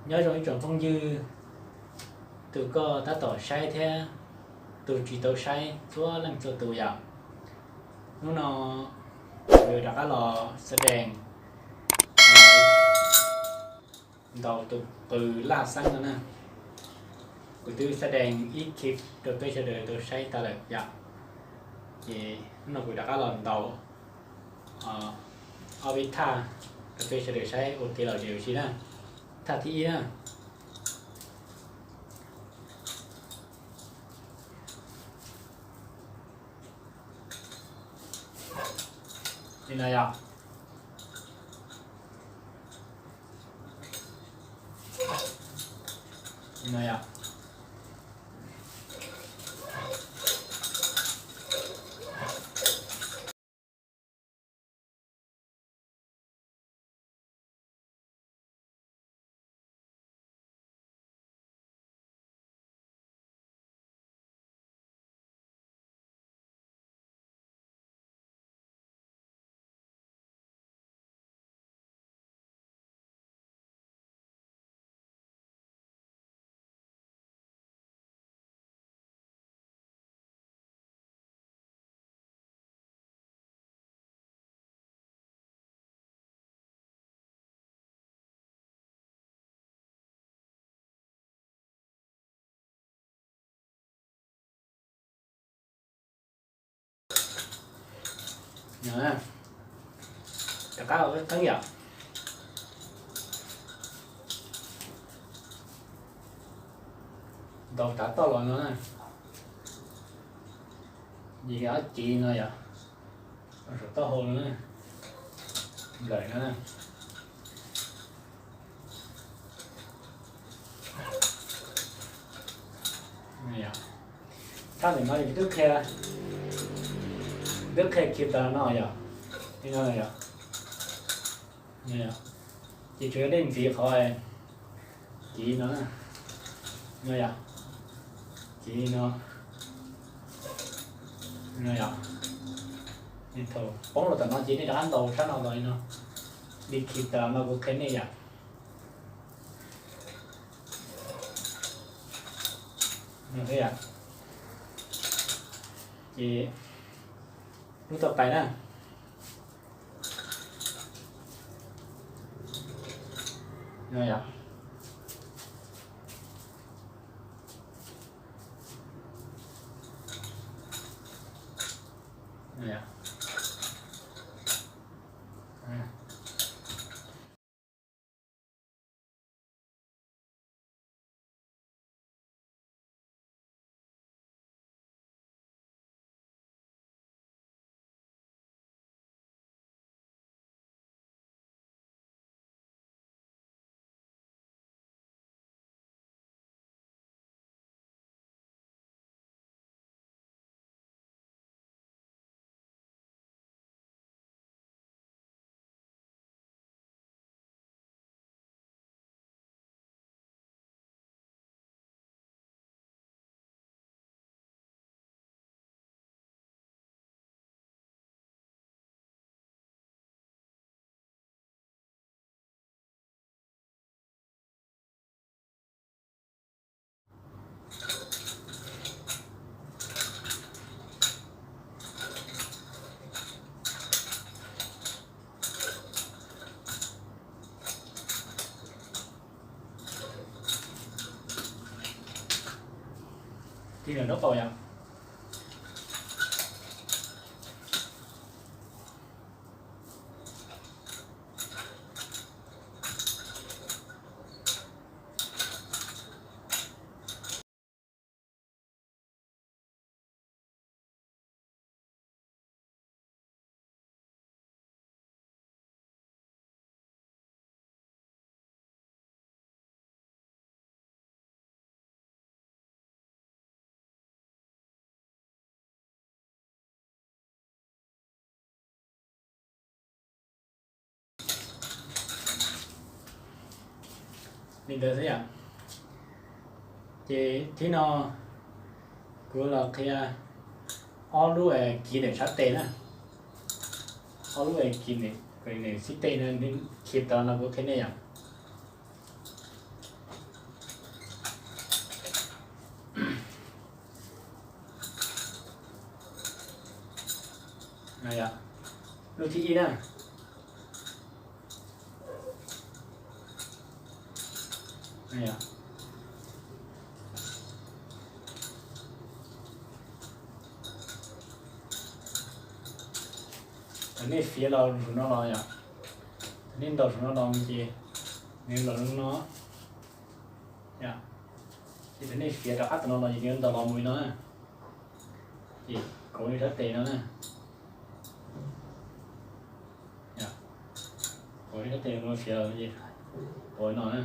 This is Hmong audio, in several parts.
Nyob zoo ib tsoom phooj ywg, tus koj tab tom saib thiab tus tsis tau saib txhua leej txhua tus yom. Hnub no kuv rov qab los xa dees ntaus tus qws laj xeeb no na. Kuv twb xa dees ib khib rau peb sawv daws tau saib tag lawm yom. Ces hnub no kuv rov qab los ntaus ob peb thaj rau peb sawv daws saib ua kev lom zem ua si na. Thaj thib ib na. Li no yom. Li no yom. Rov qab ua qeeb yom. Ntaus tav toj los no na. Yim ob civ no yom. Saum taub hau no na. Nplawm no na. Thaj ntawm no yus twb qhia, twb qhia khi tas no yom. Li no yom. Ces tsuas yog dej ntxiv qhov civ no, no yom, civ no, no yom. Thaum poob los tom no ces nej rov qab ntaus sab no los li no, li khi tas no kuv qhia nej yom. Ces lub tau pais na. Tig lawm nraub qaum yom. Li ntawd xwb yom. Ces thib no kuv los qhia ob lub kiv ntawm sab tes na. Ob lub kiv ntawm xib teg no, khi tas no kuv qhia nej yom. Lub thib ib na. Thaum nej fiav los saum no los yom, thaum nej ntaus saum no los ces nws los zoo no. Ces thaum nej fiav rov qab tom no los ces nws ntaus los mus li no na. Ces kauv nej sab tes no na. Kauv nej sab tes no fiav los ces kauv no na.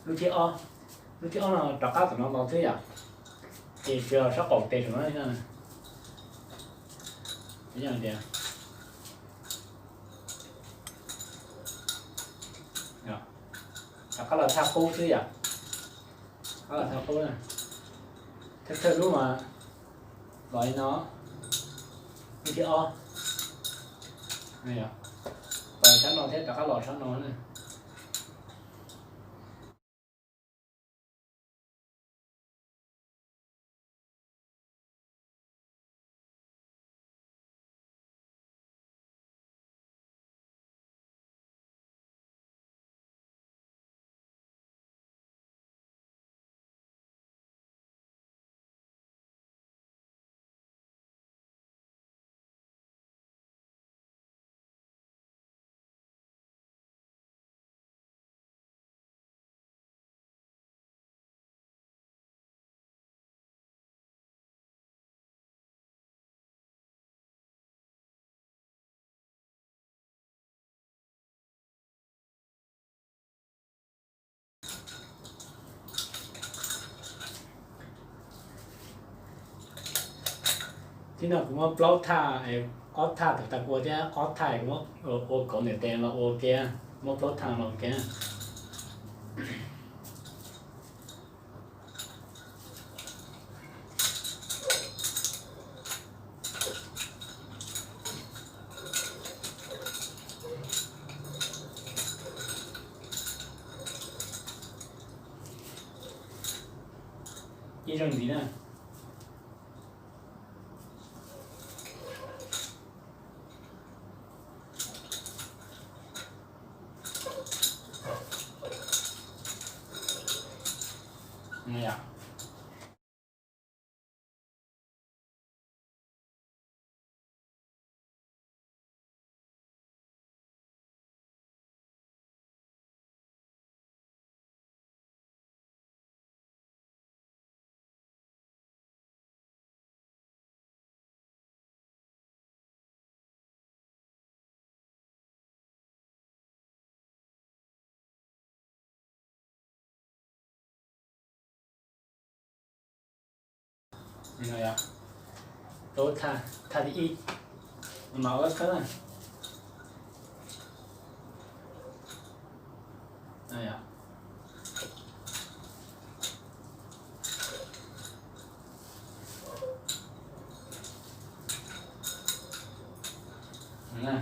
Lub thib ob, lub thib ob no rov qab tom no los xwb yom. Ces fiav los sab qaum tes saum no na. Tias rov qab los thaj qub xwb yom. Rov qab los thaj qub na. Thawj thawj lub mas los li no, lub thib ob, los sab no thiab rov qab los sab no na. Tib no kuv muab plaub thaj, ob thaj thaum tas kuv ua thiab ob thaj kuv muab ua kauv ntawm tes los ua ke, muab plaub thaj los ua ke. Ib zaug ntxiv na. Thaj thib ib, mas ua khawb na.